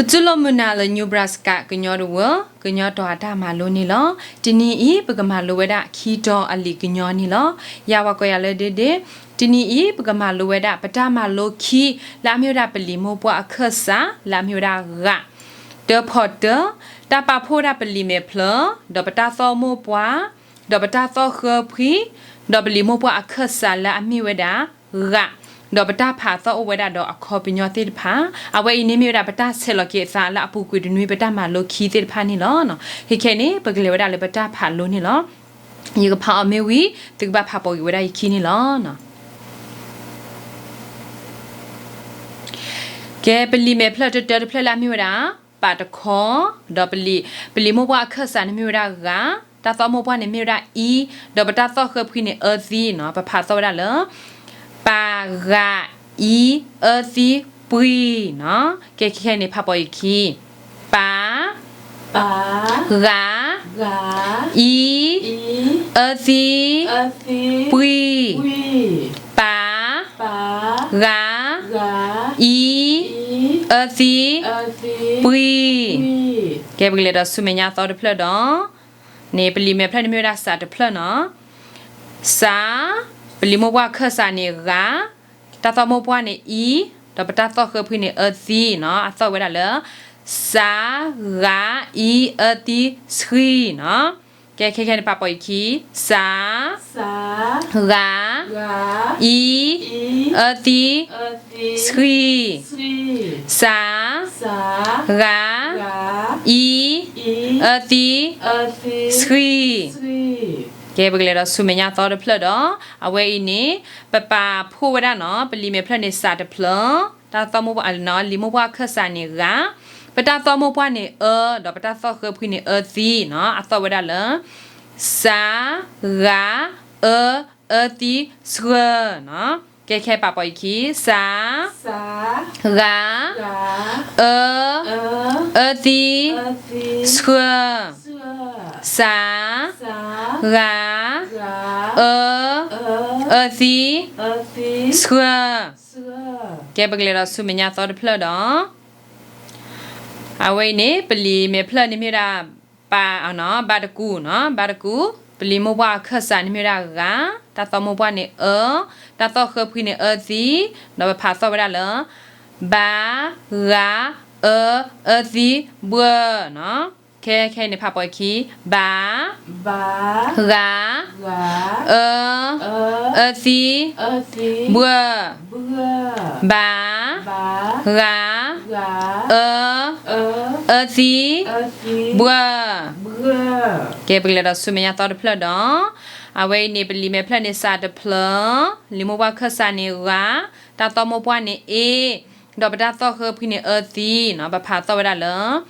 ပတူၢ်လိာ်မုာ်နၤလၢ Nebraska ကညီတဝၢ ကညီတီၤအတၢ်မၤလိန့ၣ်လီၤ. တနံၤအံၤ ပကမၤလိဝဲဒၣ်ခံတီၤအလံာ်ကညီန့ၣ်လီၤ. ယၤဝဲကိးယၤလၢဒ့ဒ့, တနံၤအံၤ ပကမၤလိဝဲဒၣ် ပတၢ်မၤလိခံ လၢအမ့ၢ်ဝဲဒၣ်ပလံာ်မိၢ်ပှၢ်အခၢၣ်စး လၢအမ့ၢ်ဝဲဒၣ် ဂး, တၢဖီတၢ, တၢ်ပာ်ဖှိၣ်ဝဲဒၣ်ပလံာ်မဲာ်ဖျၢၣ် ဒီးပတၢ်သီၣ်မိၢ်ပှၢ်, ဒီးပတၢ်သီၣ်ဃၢဖှံ, ဒီးပလံာ်မိၢ်ပှၢ်အခၢၣ်စးလၢအမ့ၢ်ဝဲဒၣ် ဂး, ဒီးပတၢ်ဖးသီၣ်အိၣ်ဝဲဒၣ်ဒီးအခီပညီသ့ၣ်တဖၣ်, အဝဲအံၤန့ၣ်မ့ၢ်ဝဲဒၣ်ပတၢ်ဆဲးလီၤက့ၤအသးလၢအပူၤကွံာ်တနွံပတၢ်မၤလိခံသ့ၣ်တဖၣ်န့ၣ်လီၤ. ခဲခဲအံၤန့ၣ် ပကလဲၤဝဲဒၣ်လၢပတၢ်ဖးလိန့ၣ်လီၤ. ယကဖးအီၤမ့ၢ်ဝံၤ သုကဘၣ်ဖးပိာ်က့ၤဝဲဒၣ်ယခံန့ၣ်လီၤ. ကဲ ပလံာ်မဲာ်ဖျၢၣ်တတၢတဖျၢၣ်လၢအမ့ၢ်ဝဲဒၣ် ပာ်တခီ, ဒီးပလံာ်, ပလံာ်မိၢ်ပှၢ်အခၢၣ်စးန့ၣ်မ့ၢ်ဝဲဒၣ် ဂး, တၢ်သီၣ်မိၢ်ပှၢ်န့ၣ်မ့ၢ်ဝဲဒၣ် အံ, ဒီးပတၢ်သီၣ်ဃၢဖှံန့ၣ် အၢသံနီၤ, ပဖးသီၣ်ဝဲဒၣ်လၢ ပာ်ဂးအံအၢသံပှံၤနီၤ. ကဲခဲခဲအံၤန့ၣ် ဖးပိာ်ယခံ, ပာ် ဂး အံ အၢသံ ပှံၤ, ပာ် ဂး အံ အၢသံ ပှံၤ. ကဲ ပကလဲၤဒီးဆူမဲာ်ညါသီတဖျၢၣ်ဒီး န့ၣ် ပလံာ်မဲာ်ဖျၢၣ်န့ၣ်မ့ၢ်ဝဲဒၣ်စးတဖျၢၣ်နီၤ. စး, ပလံာ်မိၢ်ပှၢ်အခၢၣ်စးန့ၣ် ဂး, တၢ်သီၣ်မိၢ်ပှၢ်န့ၣ် အံ, ဒီးပတၢ်သီၣ်ဃၢဖှံန့ၣ် အၢသံနီၤ. အသီၣ်ဝဲဒၣ်လၢ စး ဂး အံ အၢသံ ဆှံနီၤ. ကဲ ခဲခဲန့ၣ် ဖးပိာ်ယခံ, စး ဂး အံ အၢသံ ဆှံ, စး ဂး အံ အၢသံ ဆှံ. ကဲ ပကလဲၤဒီးဆူမဲာ်ညါသီတဖျၢၣ်ဒီး အဝဲအံၤန့ၣ် ပပာ်ဖှိၣ်ဝဲဒၣ်နီၤ, ပလံာ်မဲာ်ဖျၢၣ်န့ၣ် စးတဖျၢၣ်, တၢ်သီၣ်မိၢ်ပှၢ်, လံာ်မိၢ်ပှၢ်အခၢၣ်စးန့ၣ် ဂး, ပတၢ်သီၣ်မိၢ်ပှၢ်န့ၣ် အၢ, ဒီးပတၢ်သီၣ်ဃၢဖှံန့ၣ် အၢသံနီၤ. အသီၣ်ဝဲဒၣ်လၢ စး ဂး အၢ အၢသံ ဆှၢနီၤ. ကဲ ခဲ ဖးပိာ်ယခံ, စး ဂး အၢ အၢသံ ဆှၢ, စး ဂး အၢ အၢသံ ဆှၢ. ကဲ ပကလဲၤဒီးဆူမဲာ်ညါသီတဖျၢၣ်ဒီး အဝဲအံၤန့ၣ် ပလံာ်မဲာ်ဖျၢၣ်န့ၣ်မ့ၢ်ဝဲဒၣ် ပာ်, ဘါတကူနီၤ, ဘါတကူ, ပလံာ်မိၢ်ပှၢ်အခၢၣ်စးန့ၣ်မ့ၢ်ဝဲဒၣ် ဂး, တၢ်သီၣ်မိၢ်ပှၢ်န့ၣ် အၢ, တၢ်သီၣ်ဃၢဖှံန့ၣ် အၢသံ, ဒီးပဖးသီၣ်ဝဲဒၣ်လၢ ဘါ ဂး အၢ အၢသံ ဘှၢနီၤ. ခဲ ခဲအံၤန့ၣ် ဖးပိာ်ခံ, ဘါ ဂး အၢ အၢသံ ဘှၢ, ဘါ ဂး အၢ အၢသံ ဘှၢ. ကဲ ပကလဲၤဒီးဆူမဲာ်ညါသီတဖျၢၣ်ဒီး အဝဲအံၤန့ၣ် ပလံာ်မဲာ်ဖျၢၣ်န့ၣ် စးတဖျၢၣ်, လံာ်မိၢ်ပှၢ်ခၢၣ်စးန့ၣ် ဂး, တၢ်သီၣ်မိၢ်ပှၢ်န့ၣ် အ့, ဒီးပတၢ်သီၣ်ဃၢဖှံန့ၣ် အၢသံနီၤ, ပဖးသီၣ်ဝဲဒၣ်လၢ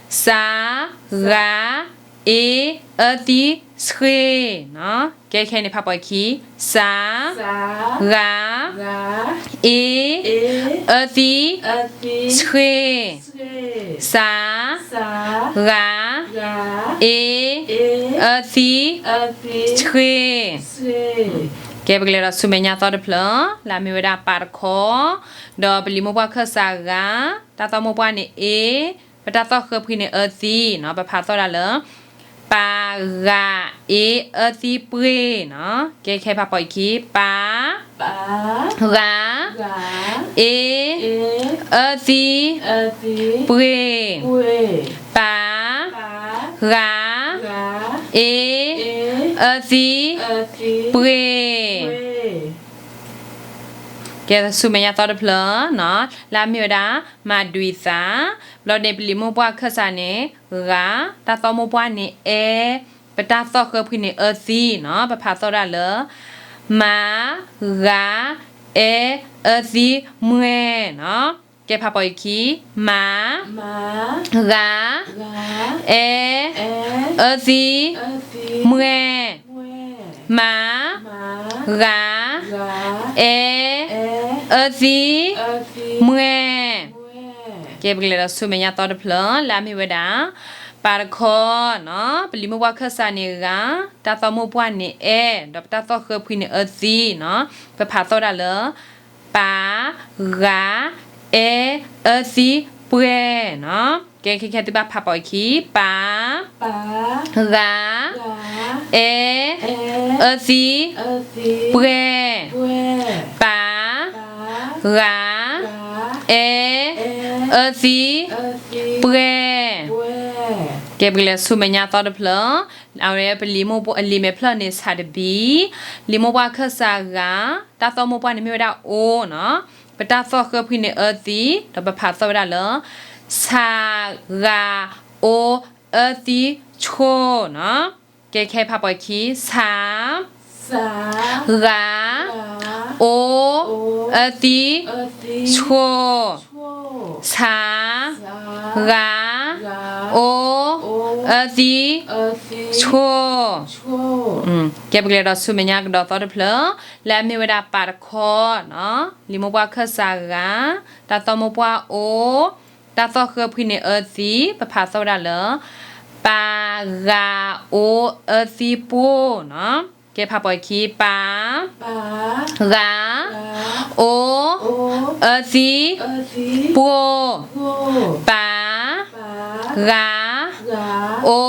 စး ဂး အ့ အၢသံ ဆှ့နီၤ. ကဲ ခဲအံၤန့ၣ် ဖးပိာ်ခံ, စး ဂး အ့ အၢသံ ဆှ့, စး ဂး အ့ အၢသံ ဆှ့. ကဲ ပကလဲၤဒီးဆူမဲာ်ညါသီတဖျၢၣ် လၢအမ့ၢ်ဝဲဒၣ် ပာ်တခီ, ဒီးပလံာ်မိၢ်ပှၢ်ခၢၣ်စး ဂး, တၢ်သီၣ်မိၢ်ပှၢ်န့ၣ် အ့, ပတၢ်သီၣ်ဃၢဖှံန့ၣ် အၢသံနီၤ, ပဖးသီၣ်ဒၣ်လၢ ပာ် ဂး အ့ အၢသံ ပှ့ၤနီၤ. ကဲ ခဲ ဖးပိာ်ခံ, ပာ် ဂး အ့ အၢသံ ပှ့ၤ, ပာ် ဂး အ့ အၢသံ ပှ့ၤ. ကဲ ဆူမဲာ်ညါသီတဖျၢၣ်နီၤ, လၢအမ့ၢ်ဝဲဒၣ် မၤဒွံးသး, ဘျီန့ၣ် ပလံာ်မိၢ်ပှၢ်ခၢၣ်စးန့ၣ် ဂး, တၢ်သီၣ်မိၢ်ပှၢ်န့ၣ် အ့, ပတၢ်သီၣ်ဃၢဖှံန့ၣ် အၢသံနီၤ, ပဖးသီၣ်ဒၣ်လၢ မၤ ဂး အ့ အၢသံ မှဲၤနီၤ. ကဲ ဖးပိာ်အခံ, မၤ ဂၤ အဲ အၢသံ မှဲၤ, မၤ ဂၤ အဲ အၢသံ မှဲၤ. ကဲ ပကလဲၤဒီးဆူမဲာ်ညါသီတဖျၢၣ် လၢအမ့ၢ်ဝဲဒၣ် ပာ်တခီနီၤ, ပလံာ်မိၢ်ပှၢ်ခၢၣ်စးန့ၣ် ဂၤ, တၢ်သီၣ်မိၢ်ပှၢ်န့ၣ် အဲ, ဒီးပတၢ်သီၣ်ဃၢဖှံန့ၣ် အၢသံနီၤ, ပဖးသီၣ်ဒၣ်လၢ ပာ် ဂၤ အဲ အၢသံ ပှဲၤနီၤ. ကဲ ခဲခဲသုဘၣ်ဖးပိာ်အခံ ပ ဂၤ အဲ အၢသံ ပှဲၤ ပ ဂၤ အဲ အၢသံ ပှဲၤ. ကဲ ပကလဲၤဆူမဲာ်ညါသီတဖျၢၣ်, အဝဲပလံာ်မိၢ်ပှၢ် လံာ်မဲာ်ဖျၢၣ်န့ၣ် ဆးတဘံ, လံာ်မိၢ်ပှၢ်အခၢၣ်စးဂၤ, တၢ်သီၣ်မိၢ်ပှၢ်န့ၣ်မ့ၢ်ဝဲဒၣ် အိ နီၤ, ပတၢ်သီၣ်ဃၢဖှံန့ၣ် အၢသံ, ဒီးပဖးသီၣ်ဝဲဒၣ်လၢ ဆး ဂၤ အိ အၢသံ ဆိၣ်နီၤ. ကဲ ခဲဖးပိာ်ခံ ဆး ဂၤ အိ အၢသံ ဆိၣ်, ဆး ဂၤ အိ အၢသံ ဆိၣ်. ကဲ ပကလဲၤဒီးဆူမဲာ်ညါကဒီးသီတဖျၢၣ်, လၢအမ့ၢ်ဝဲဒၣ်ပာ်တခီနီၤ, လံာ်မိၢ်ပှၢ်အခၢၣ်စးဂၤ, တၢ်သီၣ်မိၢ်ပှၢ်အိ, တၢ်သီၣ်ဃၢဖှံန့ၣ် အၢသံ, ပဖးသီၣ်ဝဲဒၣ်လၢ ပ ဂၤ အိ အၢသံ ပှိၢ်နီၤ. ကဲ ဖးပိာ်ခံ ပ ဂၤ အိ အၢသံ ပှိၢ်, ပ ဂၤ အိ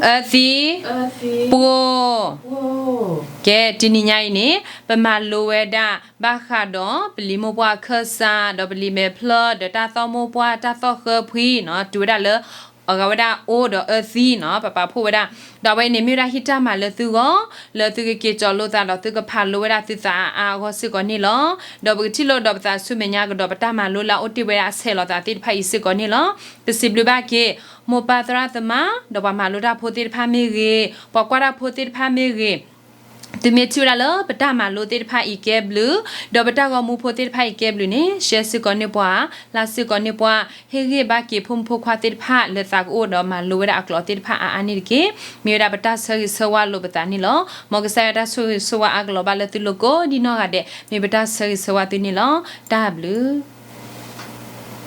အၢသံ ပှိၢ်. ကဲ တနံၤညါအံၤန့ၣ် ပမၤလိဝဲဒၣ် ဘၣ်ဃးဒီးပလံာ်မိၢ်ပှၢ်အခၢၣ်စး ဒီးပလံာ်မဲာ်ဖျၢၣ် ဒီးတၢ်သီၣ်မိၢ်ပှၢ် တၢ်သီၣ်ဃၢဖှံနီၤ, တုၤဝဲဒၣ်လၢ အဂၤဝဲဒၣ် အိ ဒီးအၢသံနီၤ, ပပာ်ဖှိၣ်ဝဲဒၣ်. ဒီးအဝဲအံၤန့ၣ်မ့ၢ်ဝဲဒၣ်ဟံၣ်တၢ်မၤလၢသုဂီၢ်, လၢသုကက့ၤကၠီၤလိာ်သးဒီးသုကဖးလိဝဲဒၣ်သုသးအါအါအဂီၢ်စ့ၢ်ကီးန့ၣ်လီၤ. ဒီးပကထံၣ်လိာ်ဒီးပသးဆူမဲာ်ညါကဒီးပတၢ်မၤလိလၢအအိၣ်တ့ၢ်ဝဲဒၣ်အဆဲးလီၤသးသ့ၣ်တဖၣ်အံၤစ့ၢ်ကီးန့ၣ်လီၤ. ပစံးဘျုးဘၣ်က့ၤ မိၢ်ပၢ်သရၣ်သမါ ဒီးပှၤမၤလိတၢ်ဖိသ့ၣ်တဖၣ်မ့ၢ်ဂ့ၤ, ပှၤကွၢ်တၢ်ဖိသ့ၣ်တဖၣ်မ့ၢ်ဂ့ၤ, သုမ့ၢ်ထံၣ်ဝဲဒၣ်လၢပတၢ်မၤလိသ့ၣ်တဖၣ်အံၤကဲဘျုး, ဒီးပတၢ်ဂီၤမူဖိသ့ၣ်တဖၣ်အံၤကဲဘျုးန့ၣ် share စ့ၢ်ကီးန့ၢ်ပှၤ, like စ့ၢ်ကီးန့ၢ်ပှၤ, ဟ့ၣ်ဂံၢ်ဘါက့ၤဖိမုၣ်ဖိခွါသ့ၣ်တဖၣ်လၢသးကအိၣ်ဒီးမၤလိဝဲဒၣ်အကျိာ်သ့ၣ်တဖၣ်အါအါန့ၣ်တက့ၢ်. မ့ၢ်ဝဲဒၣ်ပတၢ်ဆၢဂ့ၤဆၢဝါလိာ်ပသးန့ၣ်လီၤ. မ်ကစၢ်ယွၤတၢ်ဆိၣ်ဂ့ၤဆိၣ်ဝါအါကလီၤဘၣ်လၢသုလိၤကိးဒ်နီၢ်ဂၤဒဲး မ့ၢ်ပတၢ်ဆၢဂ့ၤဆၢဝါသုန့ၣ်လီၤ. တၢ်ဘျုး